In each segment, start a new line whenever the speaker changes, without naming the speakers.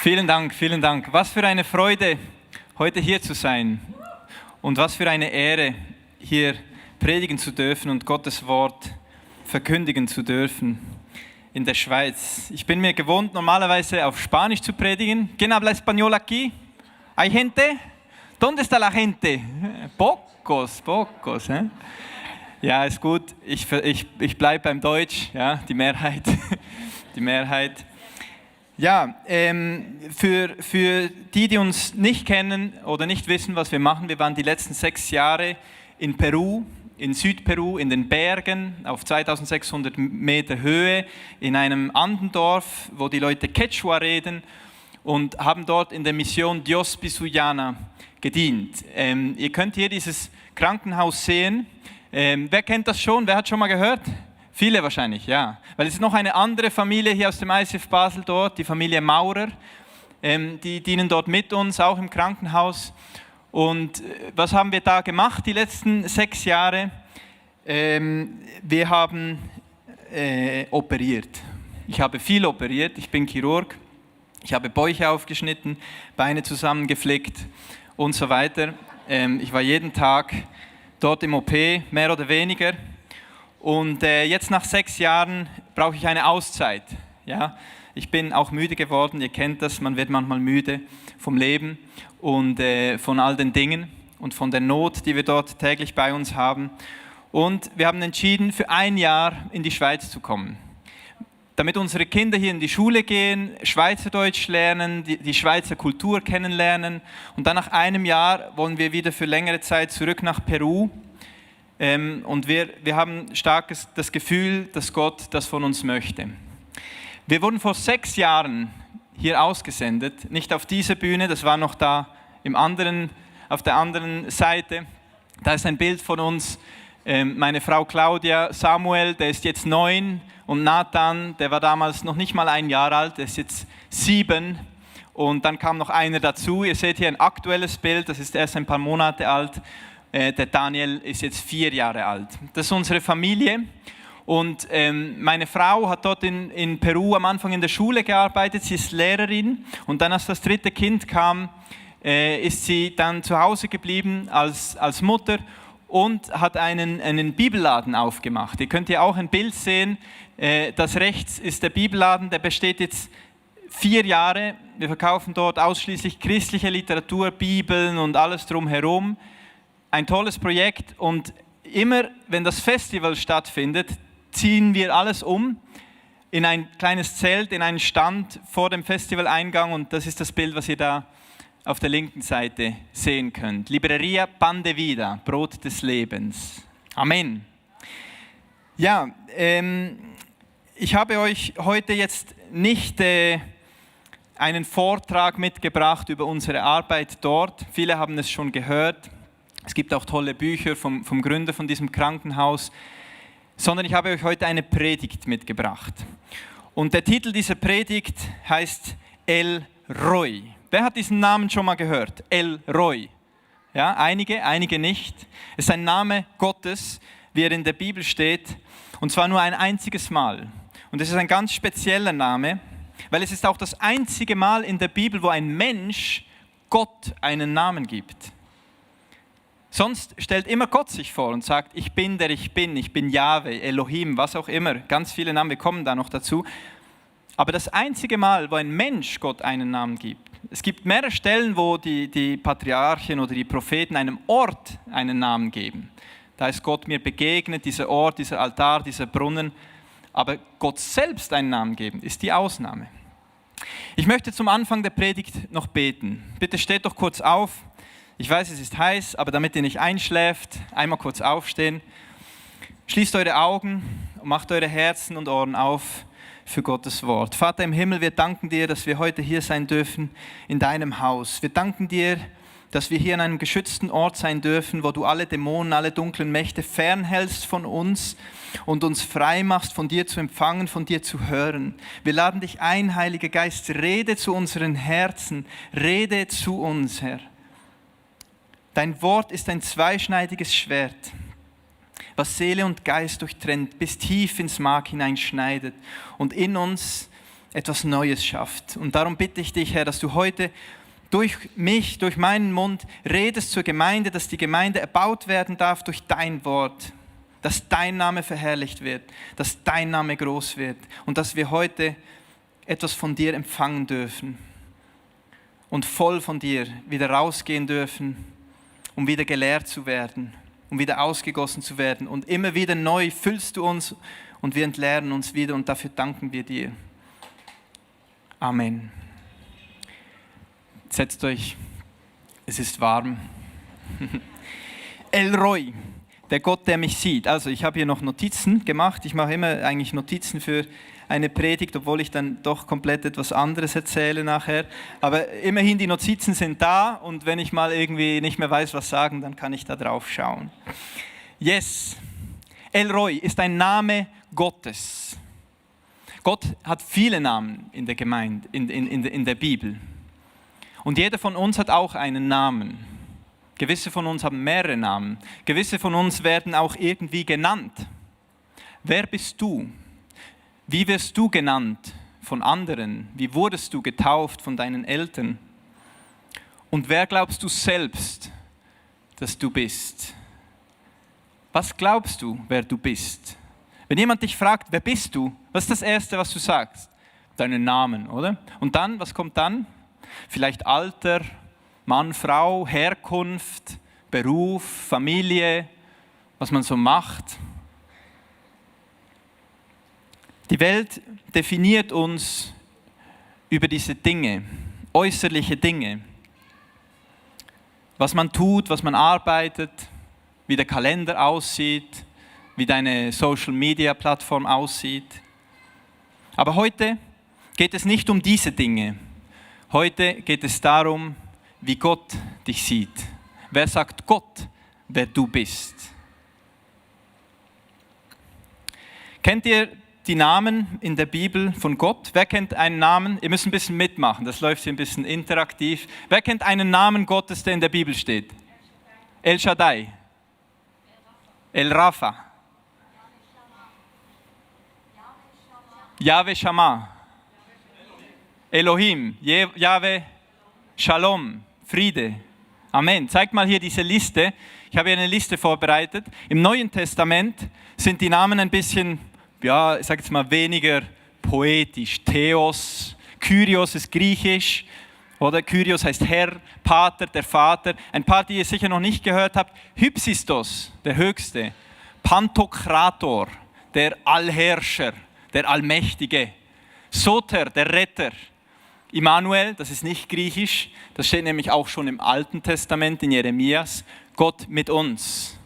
Vielen Dank, vielen Dank. Was für eine Freude, heute hier zu sein. Und was für eine Ehre, hier predigen zu dürfen und Gottes Wort verkündigen zu dürfen in der Schweiz. Ich bin mir gewohnt, normalerweise auf Spanisch zu predigen. ¿Quién habla español aquí? ¿Hay gente? ¿Dónde está la gente? Pocos. Ja, ist gut. Ich bleibe beim Deutsch, ja, die Mehrheit. Die Mehrheit. Ja, für die uns nicht kennen oder nicht wissen, was wir machen, wir waren die letzten 6 Jahre in Peru, in Südperu, in den Bergen, auf 2600 Meter Höhe, in einem Andendorf, wo die Leute Quechua reden und haben dort in der Mission Dios Pisuyana gedient. Ihr könnt hier dieses Krankenhaus sehen. Wer kennt das schon? Wer hat schon mal gehört? Viele wahrscheinlich, ja. Weil es ist noch eine andere Familie hier aus dem ICF Basel dort, die Familie Maurer. Die dienen dort mit uns, auch im Krankenhaus. Und was haben wir da gemacht die letzten 6 Jahre? Wir haben operiert. Ich habe viel operiert, ich bin Chirurg. Ich habe Bäuche aufgeschnitten, Beine zusammengeflickt und so weiter. Ich war jeden Tag dort im OP, mehr oder weniger. Und jetzt nach 6 Jahren brauche ich eine Auszeit. Ja? Ich bin auch müde geworden, ihr kennt das, man wird manchmal müde vom Leben und von all den Dingen und von der Not, die wir dort täglich bei uns haben. Und wir haben entschieden, für 1 Jahr in die Schweiz zu kommen. Damit unsere Kinder hier in die Schule gehen, Schweizerdeutsch lernen, die Schweizer Kultur kennenlernen. Und dann nach 1 Jahr wollen wir wieder für längere Zeit zurück nach Peru. Und wir haben stark das Gefühl, dass Gott das von uns möchte. Wir wurden vor 6 Jahren hier ausgesendet, nicht auf diese Bühne, das war noch da auf der anderen Seite. Da ist ein Bild von uns, meine Frau Claudia, Samuel, der ist jetzt 9 und Nathan, der war damals noch nicht mal 1 Jahr alt, der ist jetzt 7 und dann kam noch einer dazu. Ihr seht hier ein aktuelles Bild, das ist erst ein paar Monate alt. Der Daniel ist jetzt 4 Jahre alt. Das ist unsere Familie und meine Frau hat dort in Peru am Anfang in der Schule gearbeitet, sie ist Lehrerin und dann als das 3. Kind kam, ist sie dann zu Hause geblieben als Mutter und hat einen Bibelladen aufgemacht. Ihr könnt hier auch ein Bild sehen, das rechts ist der Bibelladen, der besteht jetzt 4 Jahre. Wir verkaufen dort ausschließlich christliche Literatur, Bibeln und alles drumherum. Ein tolles Projekt und immer, wenn das Festival stattfindet, ziehen wir alles um in ein kleines Zelt, in einen Stand vor dem Festivaleingang und das ist das Bild, was ihr da auf der linken Seite sehen könnt. Libreria Pan de Vida, Brot des Lebens. Amen. Ja, ich habe euch heute jetzt nicht einen Vortrag mitgebracht über unsere Arbeit dort. Viele haben es schon gehört. Es gibt auch tolle Bücher vom Gründer von diesem Krankenhaus, sondern ich habe euch heute eine Predigt mitgebracht. Und der Titel dieser Predigt heißt El Roi. Wer hat diesen Namen schon mal gehört? El Roi. Ja, einige nicht. Es ist ein Name Gottes, wie er in der Bibel steht, und zwar nur ein einziges Mal. Und es ist ein ganz spezieller Name, weil es ist auch das einzige Mal in der Bibel, wo ein Mensch Gott einen Namen gibt. Sonst stellt immer Gott sich vor und sagt, ich bin der ich bin Jahwe, Elohim, was auch immer. Ganz viele Namen, wir kommen da noch dazu. Aber das einzige Mal, wo ein Mensch Gott einen Namen gibt. Es gibt mehrere Stellen, wo die Patriarchen oder die Propheten einem Ort einen Namen geben. Da ist Gott mir begegnet, dieser Ort, dieser Altar, dieser Brunnen. Aber Gott selbst einen Namen geben, ist die Ausnahme. Ich möchte zum Anfang der Predigt noch beten. Bitte steht doch kurz auf. Ich weiß, es ist heiß, aber damit ihr nicht einschläft, einmal kurz aufstehen. Schließt eure Augen und macht eure Herzen und Ohren auf für Gottes Wort. Vater im Himmel, wir danken dir, dass wir heute hier sein dürfen in deinem Haus. Wir danken dir, dass wir hier an einem geschützten Ort sein dürfen, wo du alle Dämonen, alle dunklen Mächte fernhältst von uns und uns frei machst, von dir zu empfangen, von dir zu hören. Wir laden dich ein, Heiliger Geist, rede zu unseren Herzen, rede zu uns, Herr. Dein Wort ist ein zweischneidiges Schwert, was Seele und Geist durchtrennt, bis tief ins Mark hineinschneidet und in uns etwas Neues schafft. Und darum bitte ich dich, Herr, dass du heute durch mich, durch meinen Mund redest zur Gemeinde, dass die Gemeinde erbaut werden darf durch dein Wort, dass dein Name verherrlicht wird, dass dein Name groß wird und dass wir heute etwas von dir empfangen dürfen und voll von dir wieder rausgehen dürfen, um wieder gelehrt zu werden, um wieder ausgegossen zu werden. Und immer wieder neu füllst du uns und wir entleeren uns wieder und dafür danken wir dir. Amen. Setzt euch, es ist warm. El Roi, der Gott, der mich sieht. Also ich habe hier noch Notizen gemacht. Ich mache immer eigentlich Notizen für eine Predigt, obwohl ich dann doch komplett etwas anderes erzähle nachher. Aber immerhin, die Notizen sind da und wenn ich mal irgendwie nicht mehr weiß, was sagen, dann kann ich da drauf schauen. Yes, El Roi ist ein Name Gottes. Gott hat viele Namen in der Gemeinde, in der Bibel. Und jeder von uns hat auch einen Namen. Gewisse von uns haben mehrere Namen. Gewisse von uns werden auch irgendwie genannt. Wer bist du? Wie wirst du genannt von anderen? Wie wurdest du getauft von deinen Eltern? Und wer glaubst du selbst, dass du bist? Was glaubst du, wer du bist? Wenn jemand dich fragt, wer bist du? Was ist das Erste, was du sagst? Deinen Namen, oder? Und dann, was kommt dann? Vielleicht Alter, Mann, Frau, Herkunft, Beruf, Familie, was man so macht. Die Welt definiert uns über diese Dinge, äußerliche Dinge. Was man tut, was man arbeitet, wie der Kalender aussieht, wie deine Social-Media-Plattform aussieht. Aber heute geht es nicht um diese Dinge. Heute geht es darum, wie Gott dich sieht. Wer sagt Gott, wer du bist? Kennt ihr die Namen in der Bibel von Gott? Wer kennt einen Namen? Ihr müsst ein bisschen mitmachen, das läuft hier ein bisschen interaktiv. Wer kennt einen Namen Gottes, der in der Bibel steht? El Shaddai. El Rafa. Yahweh Shammah. Elohim, Yahweh, Shalom, Friede. Amen. Zeigt mal hier diese Liste. Ich habe hier eine Liste vorbereitet. Im Neuen Testament sind die Namen ein bisschen, ja, ich sage jetzt mal weniger poetisch. Theos, Kyrios ist griechisch, oder? Kyrios heißt Herr, Pater, der Vater. Ein paar, die ihr sicher noch nicht gehört habt. Hypsistos, der Höchste. Pantokrator, der Allherrscher, der Allmächtige. Soter, der Retter. Immanuel, das ist nicht griechisch, das steht nämlich auch schon im Alten Testament in Jeremias, Gott mit uns.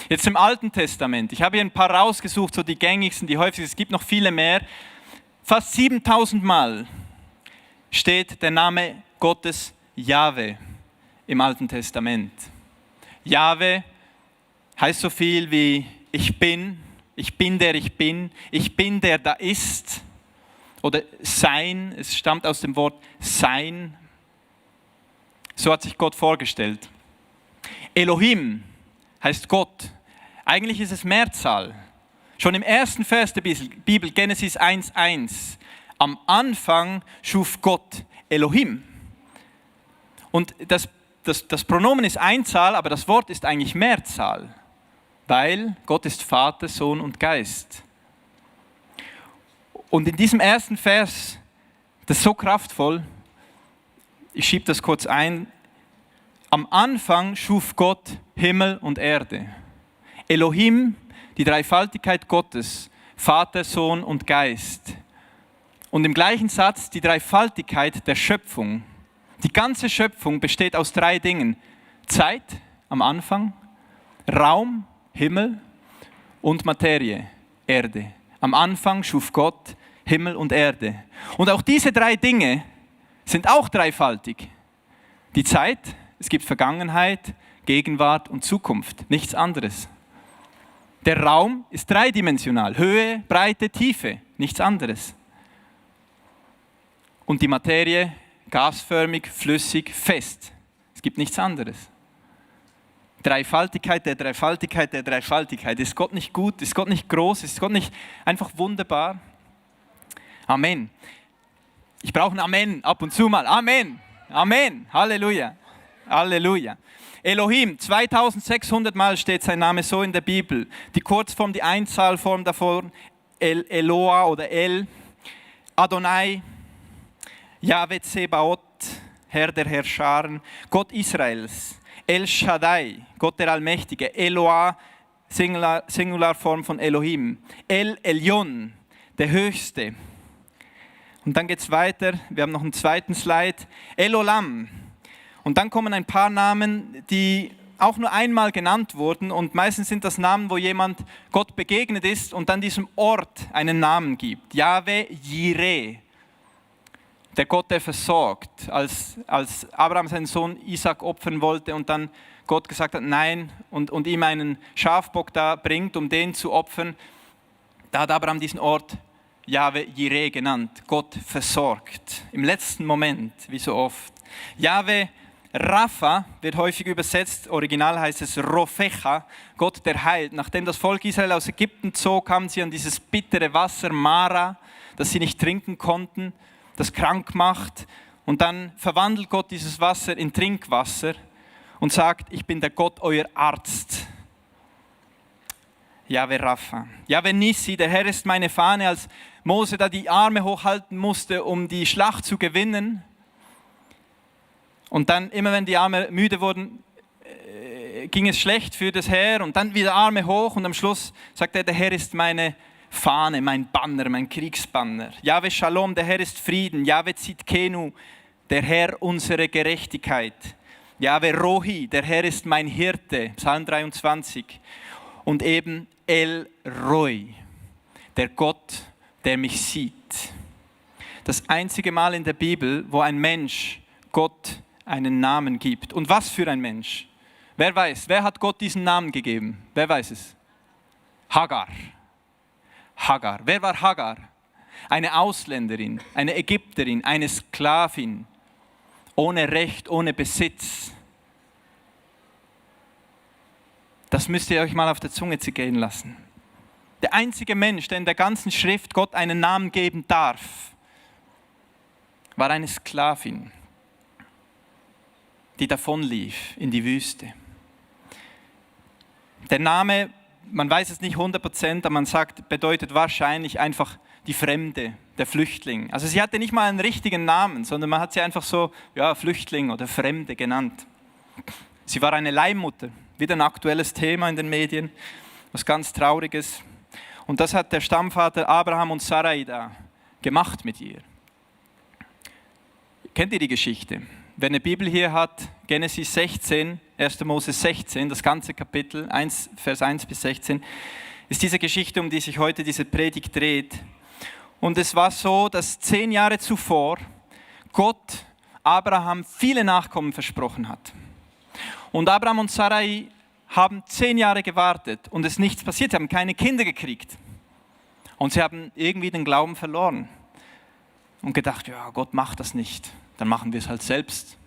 Jetzt im Alten Testament, ich habe hier ein paar rausgesucht, so die gängigsten, die häufigsten, es gibt noch viele mehr. Fast 7000 Mal steht der Name Gottes Jahwe im Alten Testament. Jahwe heißt so viel wie ich bin der ich bin der da ist. Oder sein, es stammt aus dem Wort sein. So hat sich Gott vorgestellt. Elohim heißt Gott. Eigentlich ist es Mehrzahl. Schon im ersten Vers der Bibel, Genesis 1,1. Am Anfang schuf Gott Elohim. Und das Pronomen ist Einzahl, aber das Wort ist eigentlich Mehrzahl. Weil Gott ist Vater, Sohn und Geist. Und in diesem ersten Vers, das ist so kraftvoll, ich schiebe das kurz ein, am Anfang schuf Gott Himmel und Erde. Elohim, die Dreifaltigkeit Gottes, Vater, Sohn und Geist. Und im gleichen Satz die Dreifaltigkeit der Schöpfung. Die ganze Schöpfung besteht aus 3 Dingen. Zeit am Anfang, Raum, Himmel und Materie, Erde. Am Anfang schuf Gott Himmel und Erde. Und auch diese 3 Dinge sind auch dreifaltig. Die Zeit, es gibt Vergangenheit, Gegenwart und Zukunft, nichts anderes. Der Raum ist dreidimensional, Höhe, Breite, Tiefe, nichts anderes. Und die Materie, gasförmig, flüssig, fest. Es gibt nichts anderes. Dreifaltigkeit der Dreifaltigkeit der Dreifaltigkeit. Ist Gott nicht gut? Ist Gott nicht groß? Ist Gott nicht einfach wunderbar? Amen. Ich brauche ein Amen ab und zu mal. Amen. Amen. Halleluja. Halleluja. Elohim, 2600 Mal steht sein Name so in der Bibel. Die Kurzform, die Einzahlform davor, Eloah oder El. Adonai, Yahweh Zebaoth, Herr der Herrscharen, Gott Israels. El Shaddai, Gott der Allmächtige. Eloah, Singularform von Elohim. El Elyon, der Höchste. Und dann geht es weiter, wir haben noch einen zweiten Slide. El Olam. Und dann kommen ein paar Namen, die auch nur einmal genannt wurden. Und meistens sind das Namen, wo jemand Gott begegnet ist und dann diesem Ort einen Namen gibt. Yahweh Jireh, der Gott, der versorgt. Als Abraham seinen Sohn Isaac opfern wollte und dann Gott gesagt hat, nein, und ihm einen Schafbock da bringt, um den zu opfern, da hat Abraham diesen Ort Yahweh Jireh genannt, Gott versorgt. Im letzten Moment, wie so oft. Yahweh Rapha wird häufig übersetzt, original heißt es Rofecha, Gott der heilt. Nachdem das Volk Israel aus Ägypten zog, kamen sie an dieses bittere Wasser, Mara, das sie nicht trinken konnten, das krank macht. Und dann verwandelt Gott dieses Wasser in Trinkwasser und sagt, ich bin der Gott, euer Arzt. Yahweh Rapha. Yahweh Nissi, der Herr ist meine Fahne, als Mose da die Arme hochhalten musste, um die Schlacht zu gewinnen. Und dann, immer wenn die Arme müde wurden, ging es schlecht für das Heer. Und dann wieder Arme hoch und am Schluss sagt er, der Herr ist meine Fahne, mein Banner, mein Kriegsbanner. Yahweh Shalom, der Herr ist Frieden. Yahweh Tzidkenu, der Herr unsere Gerechtigkeit. Yahweh Rohi, der Herr ist mein Hirte. Psalm 23. Und eben El Roi, der Gott, der mich sieht. Das einzige Mal in der Bibel, wo ein Mensch Gott einen Namen gibt. Und was für ein Mensch? Wer weiß, wer hat Gott diesen Namen gegeben? Wer weiß es? Hagar. Hagar. Wer war Hagar? Eine Ausländerin, eine Ägypterin, eine Sklavin, ohne Recht, ohne Besitz. Das müsst ihr euch mal auf der Zunge zergehen lassen. Der einzige Mensch, der in der ganzen Schrift Gott einen Namen geben darf, war eine Sklavin, die davonlief in die Wüste. Der Name, man weiß es nicht 100%, aber man sagt, bedeutet wahrscheinlich einfach die Fremde, der Flüchtling. Also sie hatte nicht mal einen richtigen Namen, sondern man hat sie einfach so, ja, Flüchtling oder Fremde genannt. Sie war eine Leihmutter, wieder ein aktuelles Thema in den Medien, was ganz Trauriges. Und das hat der Stammvater Abraham und Sarai da gemacht mit ihr. Kennt ihr die Geschichte? Wer eine Bibel hier hat, Genesis 16, 1. Mose 16, das ganze Kapitel, Vers 1 bis 16, ist diese Geschichte, um die sich heute diese Predigt dreht. Und es war so, dass 10 Jahre zuvor Gott Abraham viele Nachkommen versprochen hat. Und Abraham und Sarai haben 10 Jahre gewartet und es ist nichts passiert. Sie haben keine Kinder gekriegt. Und sie haben irgendwie den Glauben verloren und gedacht, ja, Gott macht das nicht. Dann machen wir es halt selbst.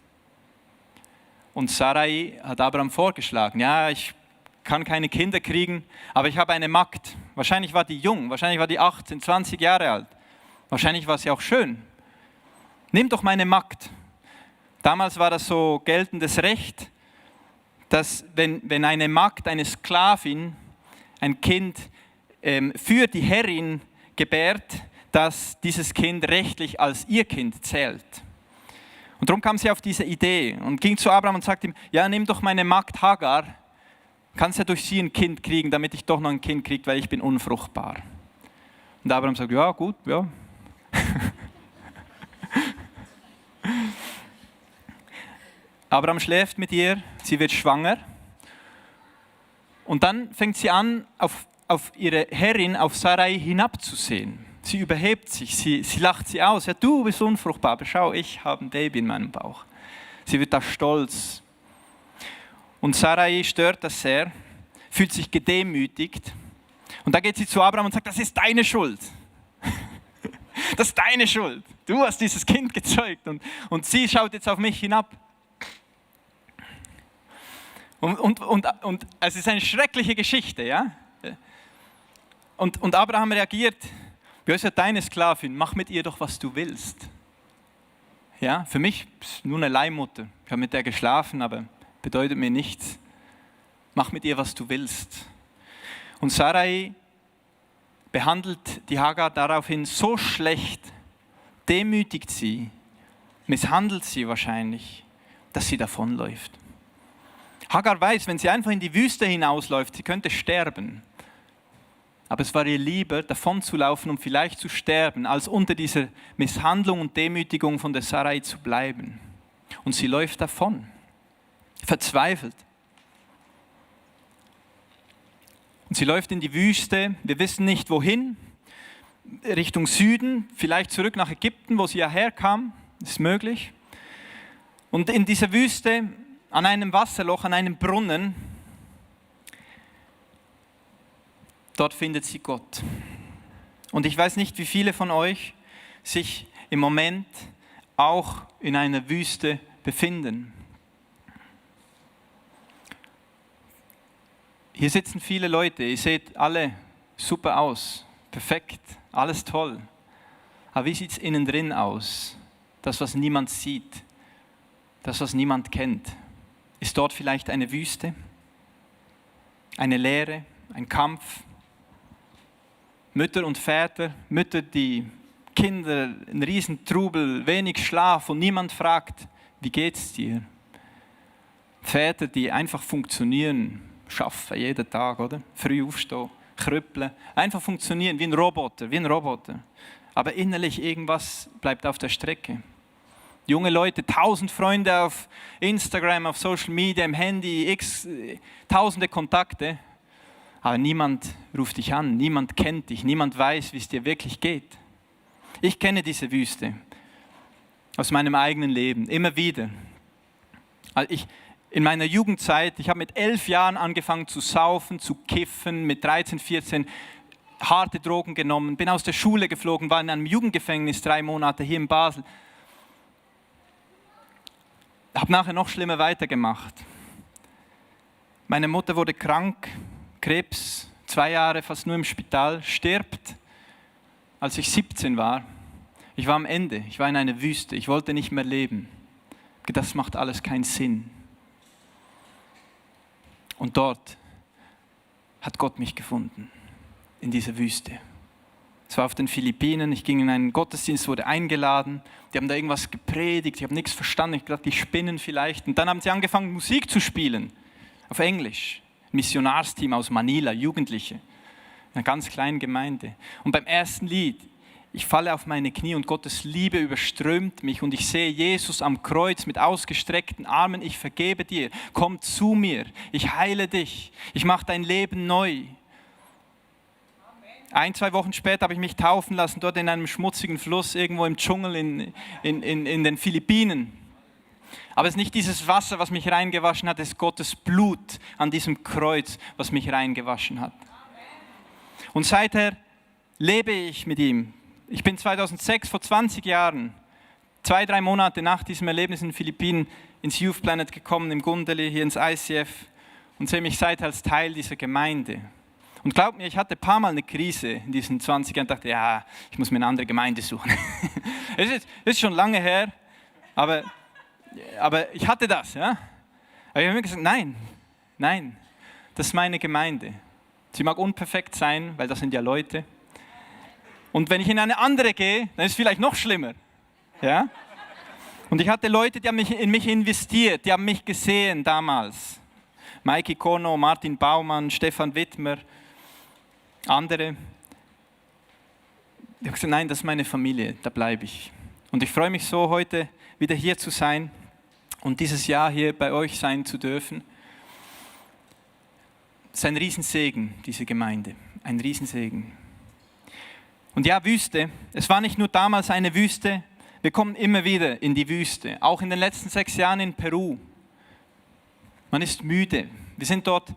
Und Sarai hat Abraham vorgeschlagen, ja, ich kann keine Kinder kriegen, aber ich habe eine Magd. Wahrscheinlich war die jung, wahrscheinlich war die 18, 20 Jahre alt. Wahrscheinlich war sie auch schön. Nimm doch meine Magd. Damals war das so geltendes Recht, dass wenn eine Magd, eine Sklavin, ein Kind für die Herrin gebärt, dass dieses Kind rechtlich als ihr Kind zählt. Und darum kam sie auf diese Idee und ging zu Abraham und sagte ihm, ja, nimm doch meine Magd Hagar, kannst ja durch sie ein Kind kriegen, damit ich doch noch ein Kind kriege, weil ich bin unfruchtbar. Und Abraham sagt, ja gut, ja. Abraham schläft mit ihr, sie wird schwanger und dann fängt sie an, auf ihre Herrin, auf Sarai hinabzusehen. Sie überhebt sich, sie lacht sie aus. Ja, du bist unfruchtbar, aber schau, ich habe ein Baby in meinem Bauch. Sie wird da stolz. Und Sarai stört das sehr, fühlt sich gedemütigt. Und da geht sie zu Abraham und sagt, das ist deine Schuld. Das ist deine Schuld. Du hast dieses Kind gezeugt und sie schaut jetzt auf mich hinab. Und es ist eine schreckliche Geschichte, ja? Und Abraham reagiert, ja, ist ja deine Sklavin, mach mit ihr doch, was du willst. Ja, für mich ist es nur eine Leihmutter. Ich habe mit der geschlafen, aber bedeutet mir nichts. Mach mit ihr, was du willst. Und Sarai behandelt die Hagar daraufhin so schlecht, demütigt sie, misshandelt sie wahrscheinlich, dass sie davonläuft. Hagar weiß, wenn sie einfach in die Wüste hinausläuft, sie könnte sterben. Aber es war ihr lieber, davon zu laufen und vielleicht zu sterben, als unter dieser Misshandlung und Demütigung von der Sarai zu bleiben. Und sie läuft davon, verzweifelt. Und sie läuft in die Wüste, wir wissen nicht wohin, Richtung Süden, vielleicht zurück nach Ägypten, wo sie ja herkam, ist möglich. Und in dieser Wüste, an einem Wasserloch, an einem Brunnen, dort findet sie Gott. Und ich weiß nicht, wie viele von euch sich im Moment auch in einer Wüste befinden. Hier sitzen viele Leute, ihr seht alle super aus, perfekt, alles toll. Aber wie sieht es innen drin aus? Das, was niemand sieht, das, was niemand kennt. Ist dort vielleicht eine Wüste, eine Leere, ein Kampf? Mütter und Väter, Mütter, die Kinder, ein Riesentrubel, wenig Schlaf und niemand fragt, wie geht's dir? Väter, die einfach funktionieren, schaffen jeden Tag, oder? Früh aufstehen, krüppeln, einfach funktionieren wie ein Roboter. Aber innerlich irgendwas bleibt auf der Strecke. Junge Leute, 1000 Freunde auf Instagram, auf Social Media, im Handy, tausende Kontakte. Aber niemand ruft dich an, niemand kennt dich, niemand weiß, wie es dir wirklich geht. Ich kenne diese Wüste aus meinem eigenen Leben, immer wieder. In meiner Jugendzeit, ich habe mit 11 Jahren angefangen zu saufen, zu kiffen, mit 13, 14 harte Drogen genommen, bin aus der Schule geflogen, war in einem Jugendgefängnis 3 Monate hier in Basel. Habe nachher noch schlimmer weitergemacht. Meine Mutter wurde krank, Krebs, 2 Jahre fast nur im Spital, stirbt, als ich 17 war. Ich war am Ende, ich war in einer Wüste, ich wollte nicht mehr leben. Das macht alles keinen Sinn. Und dort hat Gott mich gefunden, in dieser Wüste. Es war auf den Philippinen, ich ging in einen Gottesdienst, wurde eingeladen, die haben da irgendwas gepredigt, ich habe nichts verstanden, ich dachte, die spinnen vielleicht. Und dann haben sie angefangen, Musik zu spielen, auf Englisch. Missionarsteam aus Manila, Jugendliche, in einer ganz kleinen Gemeinde. Und beim ersten Lied, ich falle auf meine Knie und Gottes Liebe überströmt mich und ich sehe Jesus am Kreuz mit ausgestreckten Armen, ich vergebe dir, komm zu mir, ich heile dich, ich mache dein Leben neu. 1, 2 Wochen später habe ich mich taufen lassen, dort in einem schmutzigen Fluss, irgendwo im Dschungel in den Philippinen. Aber es ist nicht dieses Wasser, was mich reingewaschen hat, es ist Gottes Blut an diesem Kreuz, was mich reingewaschen hat. Und seither lebe ich mit ihm. Ich bin 2006, vor 20 Jahren, 2, 3 Monate nach diesem Erlebnis in den Philippinen, ins Youth Planet gekommen, im Gundeli, hier ins ICF und sehe mich seither als Teil dieser Gemeinde. Und glaubt mir, ich hatte ein paar Mal eine Krise in diesen 20 Jahren und dachte, ja, ich muss mir eine andere Gemeinde suchen. Es ist schon lange her, aber ich hatte das, ja. Aber ich habe mir gesagt, nein, das ist meine Gemeinde. Sie mag unperfekt sein, weil das sind ja Leute. Und wenn ich in eine andere gehe, dann ist es vielleicht noch schlimmer, ja. Und ich hatte Leute, die haben in mich investiert, die haben mich gesehen damals. Maiki Kono, Martin Baumann, Stefan Wittmer, andere. Ich habe gesagt, nein, das ist meine Familie, da bleibe ich. Und ich freue mich so, heute wieder hier zu sein und dieses Jahr hier bei euch sein zu dürfen. Es ist ein Riesensegen, diese Gemeinde, ein Riesensegen. Und ja, Wüste, es war nicht nur damals eine Wüste, wir kommen immer wieder in die Wüste, auch in den letzten 6 Jahren in Peru. Man ist müde, wir sind dort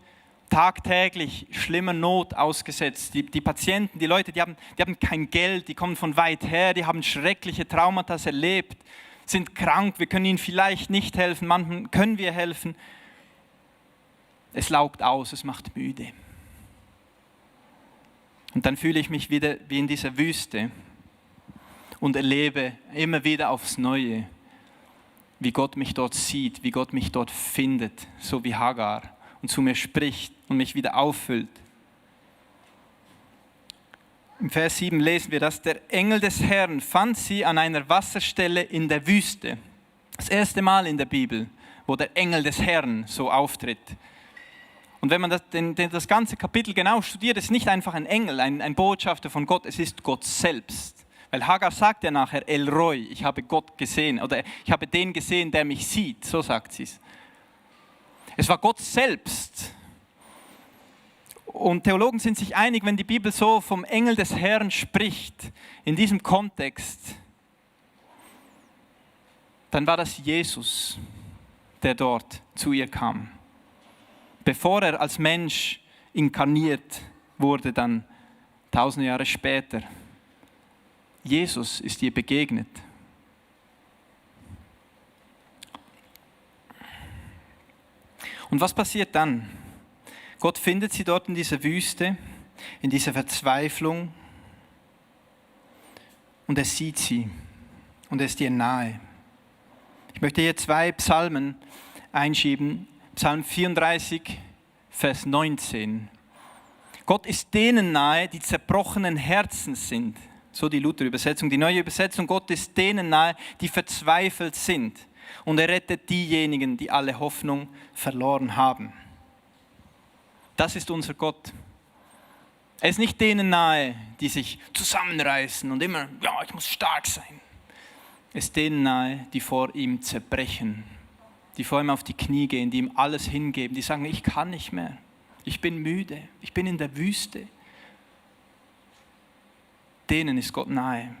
tagtäglich schlimmer Not ausgesetzt. Die Patienten, die Leute, die haben kein Geld, die kommen von weit her, die haben schreckliche Traumata erlebt, sind krank, wir können ihnen vielleicht nicht helfen, manchen können wir helfen. Es laugt aus, es macht müde. Und dann fühle ich mich wieder wie in dieser Wüste und erlebe immer wieder aufs Neue, wie Gott mich dort sieht, wie Gott mich dort findet, so wie Hagar, und zu mir spricht und mich wieder auffüllt. Im Vers 7 lesen wir, dass der Engel des Herrn fand sie an einer Wasserstelle in der Wüste. Das erste Mal in der Bibel, wo der Engel des Herrn so auftritt. Und wenn man das ganze Kapitel genau studiert, ist nicht einfach ein Engel, ein Botschafter von Gott, es ist Gott selbst. Weil Hagar sagt ja nachher, El Roi, ich habe Gott gesehen, oder ich habe den gesehen, der mich sieht, so sagt sie es. Es war Gott selbst. Und Theologen sind sich einig, wenn die Bibel so vom Engel des Herrn spricht, in diesem Kontext, dann war das Jesus, der dort zu ihr kam. Bevor er als Mensch inkarniert wurde, dann 1000 Jahre später. Jesus ist ihr begegnet. Und was passiert dann? Gott findet sie dort in dieser Wüste, in dieser Verzweiflung, und er sieht sie und er ist ihr nahe. Ich möchte hier 2 Psalmen einschieben. Psalm 34, Vers 19. Gott ist denen nahe, die zerbrochenen Herzens sind. So die Luther-Übersetzung. Die neue Übersetzung, Gott ist denen nahe, die verzweifelt sind. Und er rettet diejenigen, die alle Hoffnung verloren haben. Das ist unser Gott. Er ist nicht denen nahe, die sich zusammenreißen und immer, ja, ich muss stark sein. Er ist denen nahe, die vor ihm zerbrechen, die vor ihm auf die Knie gehen, die ihm alles hingeben, die sagen, ich kann nicht mehr, ich bin müde, ich bin in der Wüste. Denen ist Gott nahe.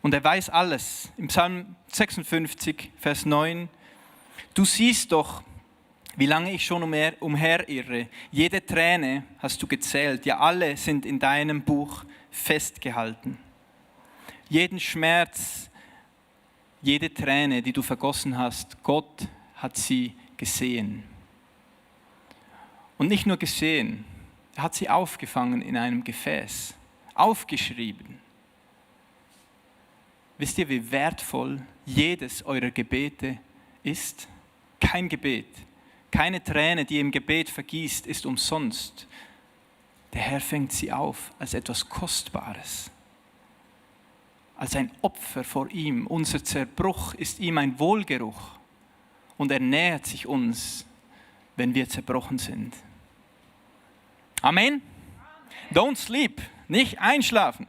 Und er weiß alles. Im Psalm 56, Vers 9, du siehst doch, wie lange ich schon umherirre. Jede Träne hast du gezählt, ja alle sind in deinem Buch festgehalten. Jeden Schmerz, jede Träne, die du vergossen hast, Gott hat sie gesehen. Und nicht nur gesehen, er hat sie aufgefangen in einem Gefäß, aufgeschrieben. Wisst ihr, wie wertvoll jedes eurer Gebete ist? Kein Gebet, keine Träne, die ihr im Gebet vergießt, ist umsonst. Der Herr fängt sie auf als etwas Kostbares, als ein Opfer vor ihm. Unser Zerbruch ist ihm ein Wohlgeruch und er nähert sich uns, wenn wir zerbrochen sind. Amen? Don't sleep, nicht einschlafen.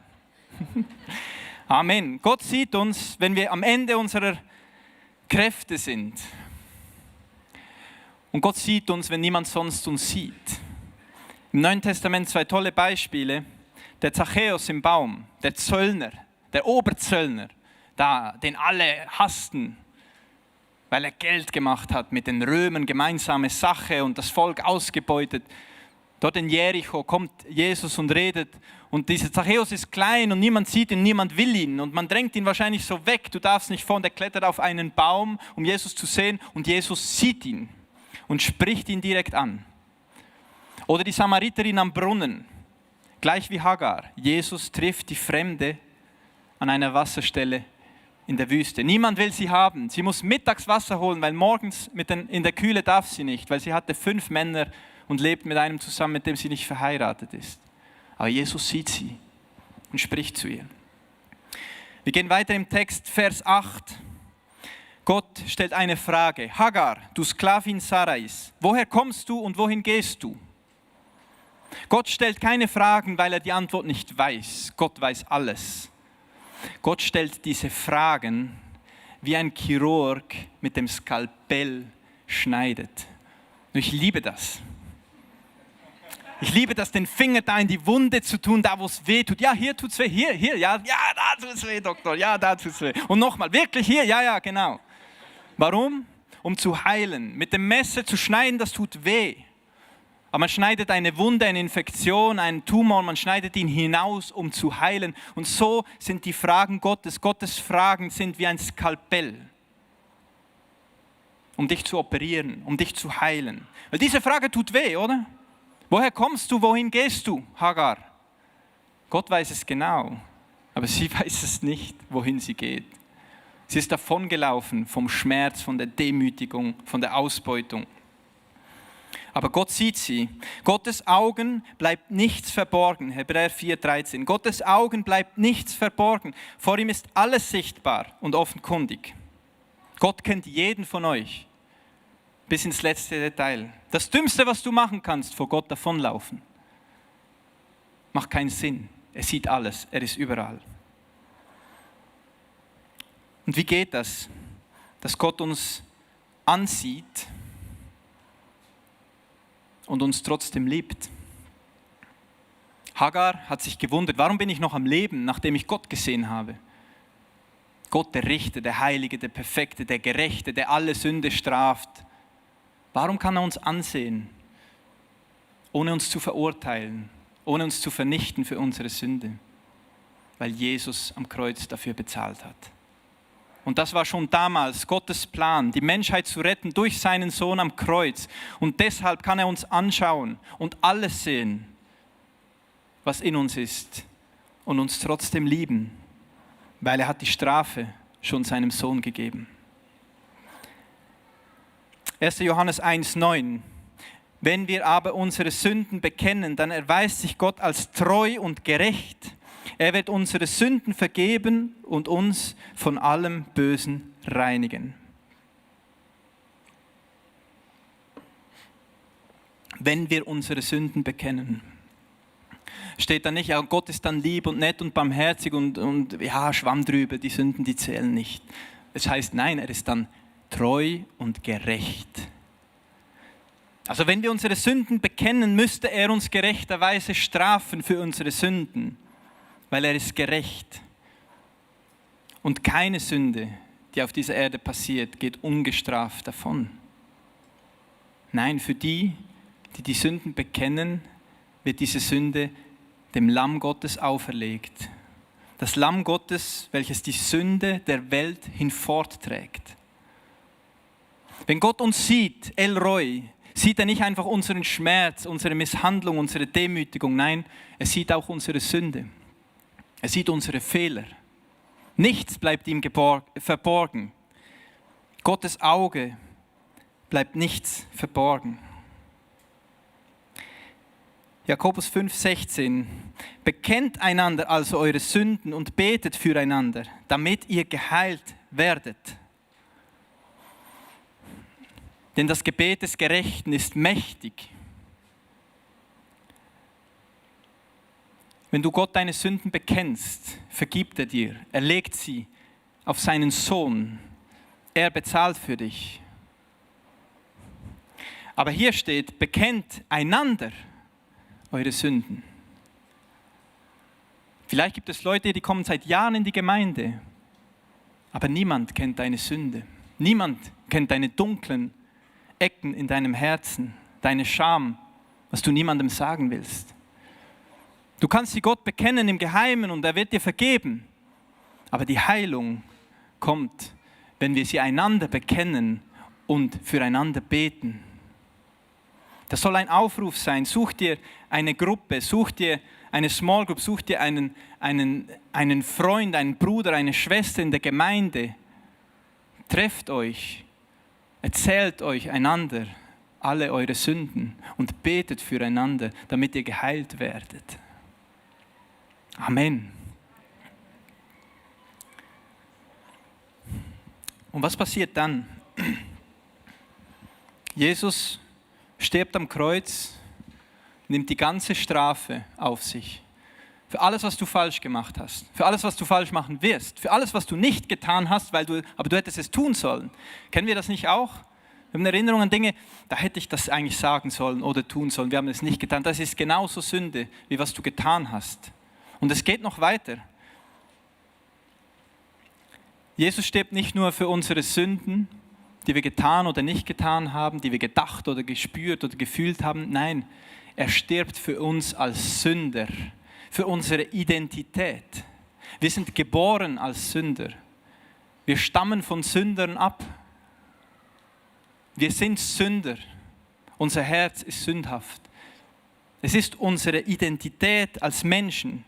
Amen. Gott sieht uns, wenn wir am Ende unserer Kräfte sind. Und Gott sieht uns, wenn niemand sonst uns sieht. Im Neuen Testament 2 tolle Beispiele. Der Zachäus im Baum, der Zöllner, der Oberzöllner, den alle hassten, weil er Geld gemacht hat mit den Römern, gemeinsame Sache und das Volk ausgebeutet. Dort in Jericho kommt Jesus und redet und dieser Zachäus ist klein und niemand sieht ihn, niemand will ihn und man drängt ihn wahrscheinlich so weg, du darfst nicht vor, der klettert auf einen Baum, um Jesus zu sehen und Jesus sieht ihn und spricht ihn direkt an. Oder die Samariterin am Brunnen, gleich wie Hagar, Jesus trifft die Fremde an einer Wasserstelle in der Wüste. Niemand will sie haben, sie muss mittags Wasser holen, weil morgens in der Kühle darf sie nicht, weil sie hatte 5 Männer und lebt mit einem zusammen, mit dem sie nicht verheiratet ist. Aber Jesus sieht sie und spricht zu ihr. Wir gehen weiter im Text, Vers 8. Gott stellt eine Frage. Hagar, du Sklavin Sarais, woher kommst du und wohin gehst du? Gott stellt keine Fragen, weil er die Antwort nicht weiß. Gott weiß alles. Gott stellt diese Fragen, wie ein Chirurg mit dem Skalpell schneidet. Und ich liebe das. Ich liebe das, den Finger da in die Wunde zu tun, da wo es weh tut. Ja, hier tut es weh, hier, ja, da tut es weh, Doktor, ja, da tut es weh. Und nochmal, wirklich hier, ja, genau. Warum? Um zu heilen. Mit dem Messer zu schneiden, das tut weh. Aber man schneidet eine Wunde, eine Infektion, einen Tumor, man schneidet ihn hinaus, um zu heilen. Und so sind die Fragen Gottes. Gottes Fragen sind wie ein Skalpell, um dich zu operieren, um dich zu heilen. Weil diese Frage tut weh, oder? Woher kommst du, wohin gehst du, Hagar? Gott weiß es genau, aber sie weiß es nicht, wohin sie geht. Sie ist davongelaufen vom Schmerz, von der Demütigung, von der Ausbeutung. Aber Gott sieht sie. Gottes Augen bleibt nichts verborgen. Hebräer 4,13. Gottes Augen bleibt nichts verborgen. Vor ihm ist alles sichtbar und offenkundig. Gott kennt jeden von euch. Bis ins letzte Detail. Das Dümmste, was du machen kannst, vor Gott davonlaufen. Macht keinen Sinn. Er sieht alles. Er ist überall. Und wie geht das? Dass Gott uns ansieht und uns trotzdem liebt. Hagar hat sich gewundert, warum bin ich noch am Leben, nachdem ich Gott gesehen habe? Gott, der Richter, der Heilige, der Perfekte, der Gerechte, der alle Sünde straft. Warum kann er uns ansehen, ohne uns zu verurteilen, ohne uns zu vernichten für unsere Sünde? Weil Jesus am Kreuz dafür bezahlt hat. Und das war schon damals Gottes Plan, die Menschheit zu retten durch seinen Sohn am Kreuz. Und deshalb kann er uns anschauen und alles sehen, was in uns ist und uns trotzdem lieben, weil er hat die Strafe schon seinem Sohn gegeben. 1. Johannes 1,9. Wenn wir aber unsere Sünden bekennen, dann erweist sich Gott als treu und gerecht. Er wird unsere Sünden vergeben und uns von allem Bösen reinigen. Wenn wir unsere Sünden bekennen. Steht da nicht, ja, Gott ist dann lieb und nett und barmherzig und ja, Schwamm drüber, die Sünden, die zählen nicht. Es heißt, nein, er ist dann treu und gerecht. Also wenn wir unsere Sünden bekennen, müsste er uns gerechterweise strafen für unsere Sünden. Weil er ist gerecht. Und keine Sünde, die auf dieser Erde passiert, geht ungestraft davon. Nein, für die, die die Sünden bekennen, wird diese Sünde dem Lamm Gottes auferlegt. Das Lamm Gottes, welches die Sünde der Welt hinfortträgt. Wenn Gott uns sieht, El Roi, sieht er nicht einfach unseren Schmerz, unsere Misshandlung, unsere Demütigung. Nein, er sieht auch unsere Sünde. Er sieht unsere Fehler. Nichts bleibt ihm verborgen. Gottes Auge bleibt nichts verborgen. Jakobus 5,16. Bekennt einander also eure Sünden und betet füreinander, damit ihr geheilt werdet. Denn das Gebet des Gerechten ist mächtig. Wenn du Gott deine Sünden bekennst, vergibt er dir. Er legt sie auf seinen Sohn. Er bezahlt für dich. Aber hier steht, bekennt einander eure Sünden. Vielleicht gibt es Leute, die kommen seit Jahren in die Gemeinde, aber niemand kennt deine Sünde. Niemand kennt deine dunklen Ecken in deinem Herzen, deine Scham, was du niemandem sagen willst. Du kannst sie Gott bekennen im Geheimen und er wird dir vergeben. Aber die Heilung kommt, wenn wir sie einander bekennen und füreinander beten. Das soll ein Aufruf sein. Such dir eine Gruppe, such dir eine Small Group, such dir einen Freund, einen Bruder, eine Schwester in der Gemeinde. Trefft euch, erzählt euch einander alle eure Sünden und betet füreinander, damit ihr geheilt werdet. Amen. Und was passiert dann? Jesus stirbt am Kreuz, nimmt die ganze Strafe auf sich. Für alles, was du falsch gemacht hast. Für alles, was du falsch machen wirst. Für alles, was du nicht getan hast, aber du hättest es tun sollen. Kennen wir das nicht auch? Wir haben Erinnerungen an Dinge, da hätte ich das eigentlich sagen sollen oder tun sollen. Wir haben es nicht getan. Das ist genauso Sünde, wie was du getan hast. Und es geht noch weiter. Jesus stirbt nicht nur für unsere Sünden, die wir getan oder nicht getan haben, die wir gedacht oder gespürt oder gefühlt haben. Nein, er stirbt für uns als Sünder, für unsere Identität. Wir sind geboren als Sünder. Wir stammen von Sündern ab. Wir sind Sünder. Unser Herz ist sündhaft. Es ist unsere Identität als Menschen.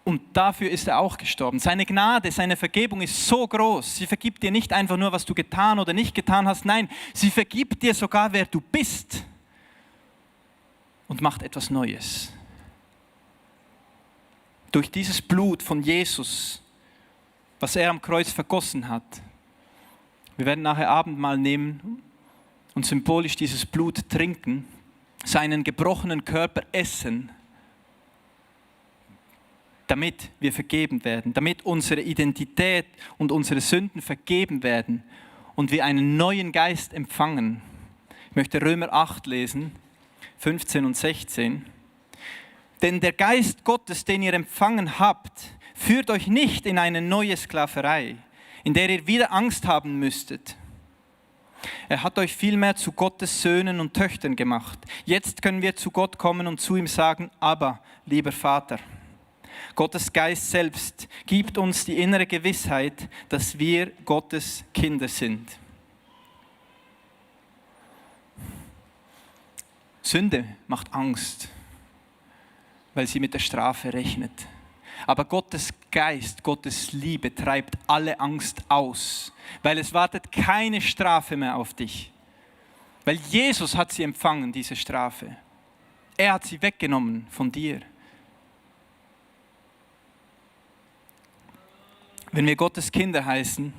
Und dafür ist er auch gestorben. Seine Gnade, seine Vergebung ist so groß. Sie vergibt dir nicht einfach nur, was du getan oder nicht getan hast. Nein, sie vergibt dir sogar, wer du bist. Und macht etwas Neues. Durch dieses Blut von Jesus, was er am Kreuz vergossen hat. Wir werden nachher Abendmahl nehmen und symbolisch dieses Blut trinken, seinen gebrochenen Körper essen, damit wir vergeben werden, damit unsere Identität und unsere Sünden vergeben werden und wir einen neuen Geist empfangen. Ich möchte Römer 8 lesen, 15 und 16. Denn der Geist Gottes, den ihr empfangen habt, führt euch nicht in eine neue Sklaverei, in der ihr wieder Angst haben müsstet. Er hat euch vielmehr zu Gottes Söhnen und Töchtern gemacht. Jetzt können wir zu Gott kommen und zu ihm sagen, aber, lieber Vater. Gottes Geist selbst gibt uns die innere Gewissheit, dass wir Gottes Kinder sind. Sünde macht Angst, weil sie mit der Strafe rechnet. Aber Gottes Geist, Gottes Liebe treibt alle Angst aus, weil es wartet keine Strafe mehr auf dich. Weil Jesus hat sie empfangen, diese Strafe. Er hat sie weggenommen von dir. Wenn wir Gottes Kinder heißen,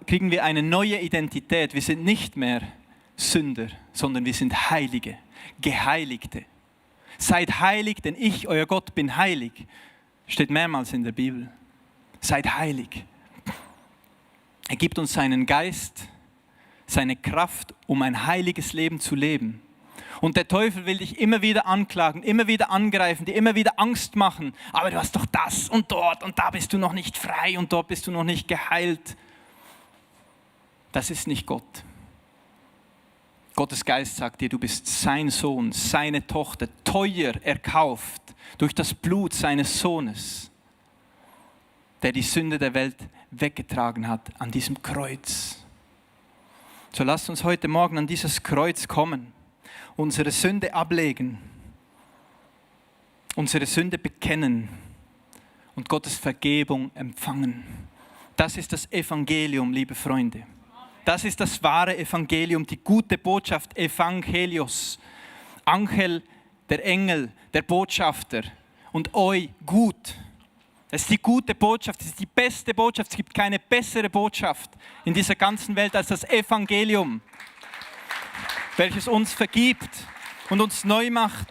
kriegen wir eine neue Identität. Wir sind nicht mehr Sünder, sondern wir sind Heilige, Geheiligte. Seid heilig, denn ich, euer Gott, bin heilig. Steht mehrmals in der Bibel. Seid heilig. Er gibt uns seinen Geist, seine Kraft, um ein heiliges Leben zu leben. Und der Teufel will dich immer wieder anklagen, immer wieder angreifen, dir immer wieder Angst machen. Aber du hast doch das und dort und da bist du noch nicht frei und dort bist du noch nicht geheilt. Das ist nicht Gott. Gottes Geist sagt dir, du bist sein Sohn, seine Tochter, teuer erkauft durch das Blut seines Sohnes, der die Sünde der Welt weggetragen hat an diesem Kreuz. So lasst uns heute Morgen an dieses Kreuz kommen, unsere Sünde ablegen, unsere Sünde bekennen und Gottes Vergebung empfangen. Das ist das Evangelium, liebe Freunde. Das ist das wahre Evangelium, die gute Botschaft, Evangelios. Angel, der Engel, der Botschafter und eu, gut. Das ist die gute Botschaft, das ist die beste Botschaft. Es gibt keine bessere Botschaft in dieser ganzen Welt als das Evangelium, welches uns vergibt und uns neu macht.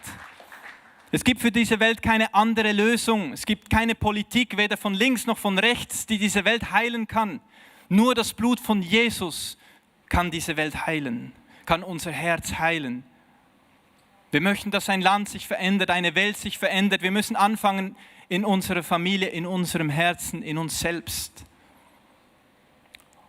Es gibt für diese Welt keine andere Lösung. Es gibt keine Politik, weder von links noch von rechts, die diese Welt heilen kann. Nur das Blut von Jesus kann diese Welt heilen, kann unser Herz heilen. Wir möchten, dass ein Land sich verändert, eine Welt sich verändert. Wir müssen anfangen in unserer Familie, in unserem Herzen, in uns selbst.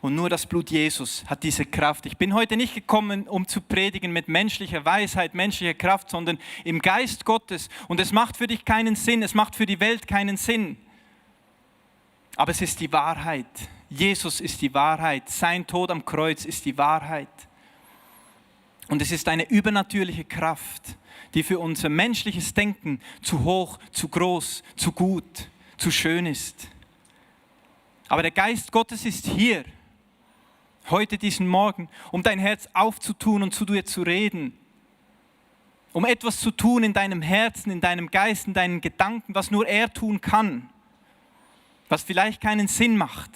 Und nur das Blut Jesus hat diese Kraft. Ich bin heute nicht gekommen, um zu predigen mit menschlicher Weisheit, menschlicher Kraft, sondern im Geist Gottes. Und es macht für dich keinen Sinn, es macht für die Welt keinen Sinn. Aber es ist die Wahrheit. Jesus ist die Wahrheit. Sein Tod am Kreuz ist die Wahrheit. Und es ist eine übernatürliche Kraft, die für unser menschliches Denken zu hoch, zu groß, zu gut, zu schön ist. Aber der Geist Gottes ist hier, heute diesen Morgen, um dein Herz aufzutun und zu dir zu reden. Um etwas zu tun in deinem Herzen, in deinem Geist, in deinen Gedanken, was nur er tun kann. Was vielleicht keinen Sinn macht,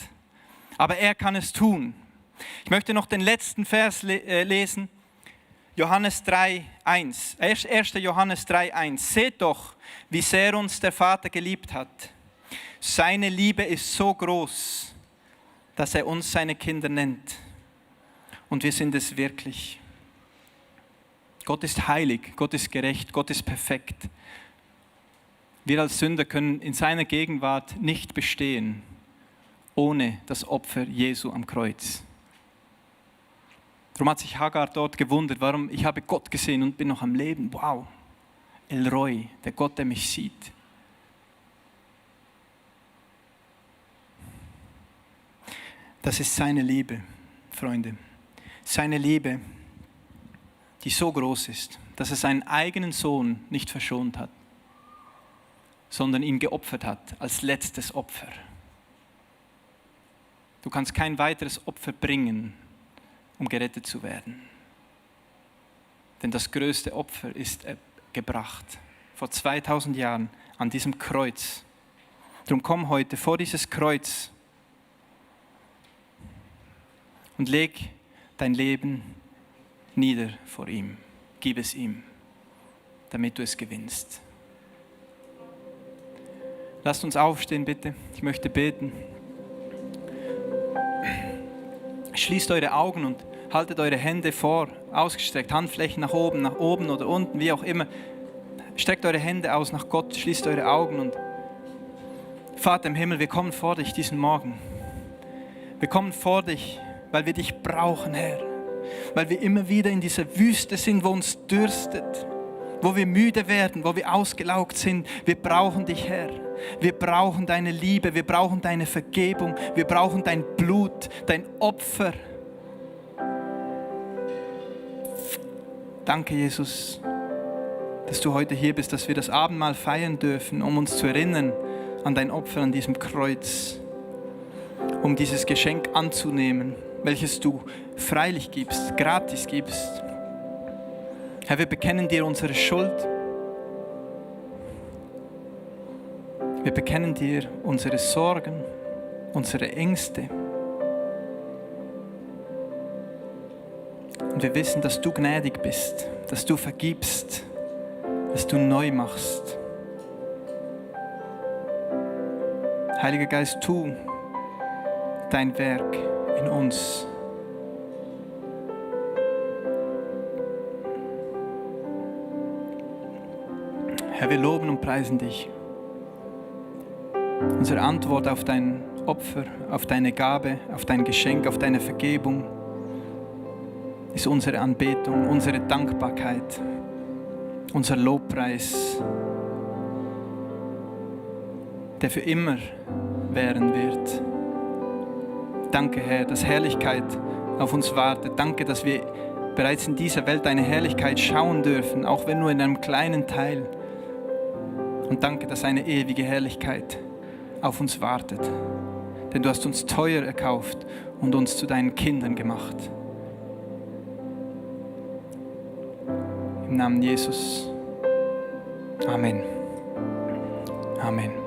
aber er kann es tun. Ich möchte noch den letzten Vers lesen, Johannes 3,1. 1. Johannes 3,1. Seht doch, wie sehr uns der Vater geliebt hat. Seine Liebe ist so groß, dass er uns seine Kinder nennt. Und wir sind es wirklich. Gott ist heilig, Gott ist gerecht, Gott ist perfekt. Wir als Sünder können in seiner Gegenwart nicht bestehen, ohne das Opfer Jesu am Kreuz. Darum hat sich Hagar dort gewundert, warum ich habe Gott gesehen und bin noch am Leben. Wow, El Roi, der Gott, der mich sieht. Das ist seine Liebe, Freunde. Seine Liebe, die so groß ist, dass er seinen eigenen Sohn nicht verschont hat. sondern ihn geopfert hat als letztes Opfer. Du kannst kein weiteres Opfer bringen, um gerettet zu werden. Denn das größte Opfer ist gebracht, vor 2000 Jahren an diesem Kreuz. Darum komm heute vor dieses Kreuz und leg dein Leben nieder vor ihm. Gib es ihm, damit du es gewinnst. Lasst uns aufstehen, bitte. Ich möchte beten. Schließt eure Augen und haltet eure Hände vor, ausgestreckt, Handflächen nach oben oder unten, wie auch immer. Streckt eure Hände aus nach Gott, schließt eure Augen und Vater im Himmel, wir kommen vor dich diesen Morgen. Wir kommen vor dich, weil wir dich brauchen, Herr. Weil wir immer wieder in dieser Wüste sind, wo uns dürstet, wo wir müde werden, wo wir ausgelaugt sind. Wir brauchen dich, Herr. Wir brauchen deine Liebe, wir brauchen deine Vergebung, wir brauchen dein Blut, dein Opfer. Danke, Jesus, dass du heute hier bist, dass wir das Abendmahl feiern dürfen, um uns zu erinnern an dein Opfer an diesem Kreuz, um dieses Geschenk anzunehmen, welches du freilich gibst, gratis gibst. Herr, wir bekennen dir unsere Schuld. Wir bekennen dir unsere Sorgen, unsere Ängste. Und wir wissen, dass du gnädig bist, dass du vergibst, dass du neu machst. Heiliger Geist, tu dein Werk in uns. Herr, wir loben und preisen dich. Unsere Antwort auf dein Opfer, auf deine Gabe, auf dein Geschenk, auf deine Vergebung ist unsere Anbetung, unsere Dankbarkeit, unser Lobpreis, der für immer währen wird. Danke, Herr, dass Herrlichkeit auf uns wartet. Danke, dass wir bereits in dieser Welt deine Herrlichkeit schauen dürfen, auch wenn nur in einem kleinen Teil. Und danke, dass eine ewige Herrlichkeit auf uns wartet. Denn du hast uns teuer erkauft und uns zu deinen Kindern gemacht. Im Namen Jesus. Amen. Amen.